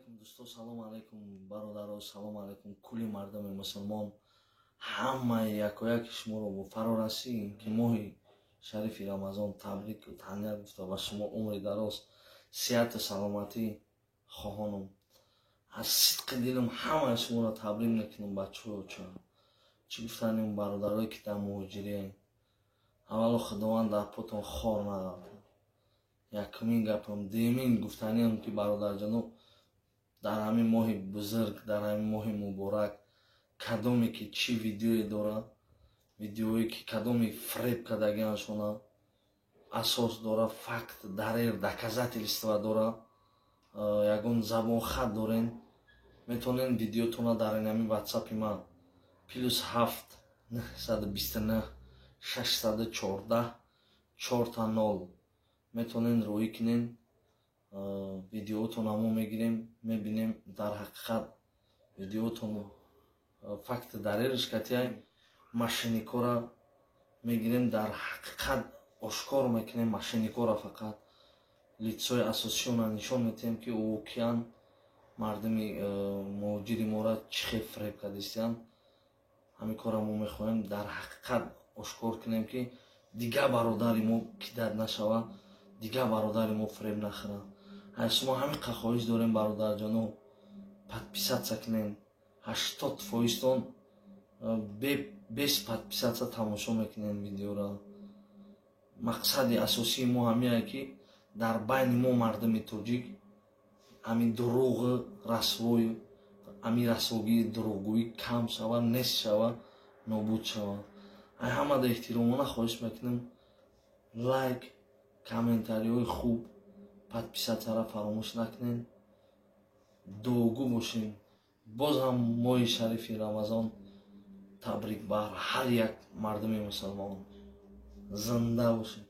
Алайкум, дӯсто, салому алайкум, бародаро, салому алайкум, кулли мардуми мусулмон. Ҳамаи якояки шуморо бо фарорасӣ ки моҳи шарифи Рамазон табрику таҳният гуфта, ба шумо умри дароз, сиҳату саломатӣ хоҳонам. Аз сидқи дилам ҳамаи шуморо табрик мекунам. Бачаҳо, чӣ гуфтанем, бародарое ки дар муҳоҷириен, аввало, Худованд дар потон хор нағалтад, якумин гапам. Дуюмин гуфтаниам, ки, бародарҷоно, дар ҳамин моҳи бузург, дар ҳамин моҳи муборак, кадоме ки чӣ видеое дорад, видеое ки кадоми фреб кардагианшона асос дора, факт, далел, доказательства дора, ягон забон хат дорен, метавонен видеотона дар ҳамин ватсапи ман +7 929 614 0000 метавонен роҳӣ кунен. Видеотона мо мегирем, мебинем, дар ҳақиқат видеотон факти далелш катияй, мошенникора мегирем, дар ҳақиқат ошкор мекунем мошенникора, фақат лицои асосишона нишон метиҳем, ки ӯ киян, мардуми муҳоҷири мора чӣ хел фреб кардистиянд. Ҳамин корро мо мехоҳем дар ҳақиқат ошкор кунем, ки дигар бародари мо кидать нашавад, дигар бародари мо фреб нахӯрад. Аз шумо ҳамин қа хоҳиш дорем, бародарҷоно, подписаться кунем. 80 фоизтон без подписаться тамошо мекунем видеора. Мақсади асосии мо ҳамиае, ки дар байни мо, мардуми тоҷик, ҳамин дурӯғу расвою ҳамин расвогии дурӯғгӯӣ кам шавад, нест шавад, нобуд шавад. Ай ҳамада эҳтиромона хоҳиш мекунем, лайк, комментариҳои хуб, подписаться ра фаромӯш накунед. Дуогӯ бошем. Боз ҳам моҳи шарифи Рамазон табрик бар ҳар як мардуми мусулмон. Зинда бошед.